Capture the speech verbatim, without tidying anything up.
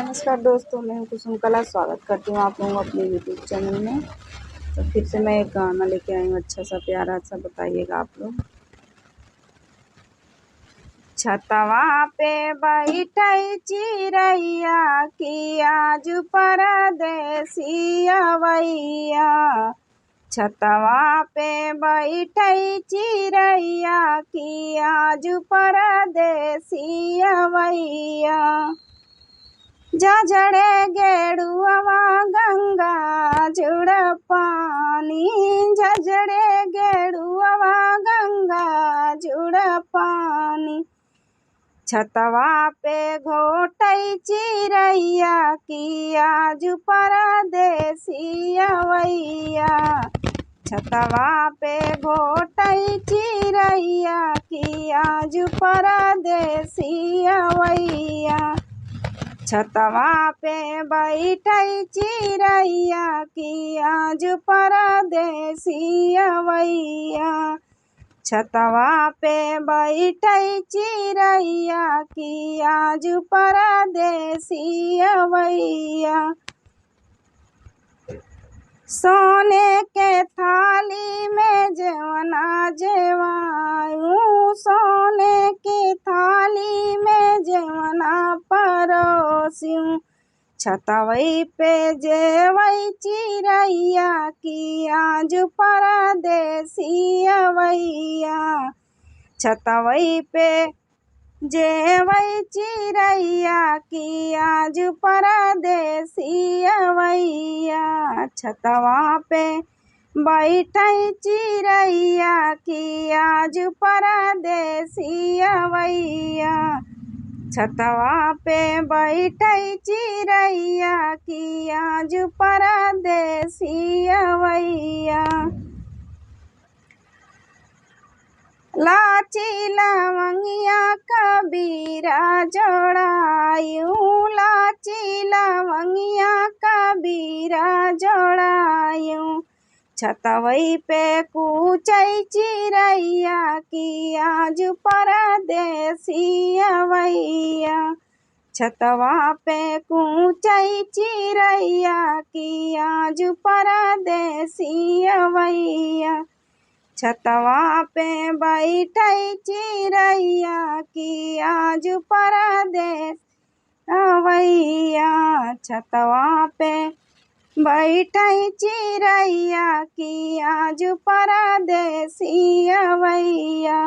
नमस्कार दोस्तों, मैं हूँ कुसुम कला। स्वागत करती हूँ आप लोगों को अपने YouTube चैनल में। तो फिर से मैं एक गाना लेके आई हूँ, अच्छा सा प्यारा सा, बताइएगा आप लोग। छतवा पे बैठै चिरैया कि आज परदेसी अवैया। छतवा पे बैठै चिरैया कि आज परदेसी अवैया। झझड़े गेड़ुआ गंगा जुड़ पानी, झझड़े गेड़ुआ गंगा जुड़ पानी। छतवा पे घोटै चिरैया कि आज परदेसी अवैया। छतवा पे घोटै चिरैया कि आज परदेसी अवैया। छतवा पे बैठै चिरैया कि आज परदेसी अवैया। छतवा पे बैठै चिरैया कि आज परदेसी अवैया। सोने के थाली में जेवना जेवायूं, सोने के थाली में जेवना परोसियूं। छतवै पे जेवै चिरैया कि आज परदेसी अवैया। छतवै पे जेवै चिरैया कि आज परदेसी अवैया। छतवा पे बैठै चिरैया कि आज परदेसी अवैया। छतवा पे बैठै चिरैया कि आज परदेसी अवैया। लाची लवंगिया कबीरा जोड़ायूं, लाची लवंगिया कबीरा जोड़ायूं। छतवै पे कूचै चिरैया कि आज परदेसी अवैया। छतवा पे कूचै चिरैया कि आज परदेसी अवैया। छतवा पे बैठै चिरैया कि आज परदेस अवैया। छतवा पे बैठै चिरैया कि आज परदेसी अवैया।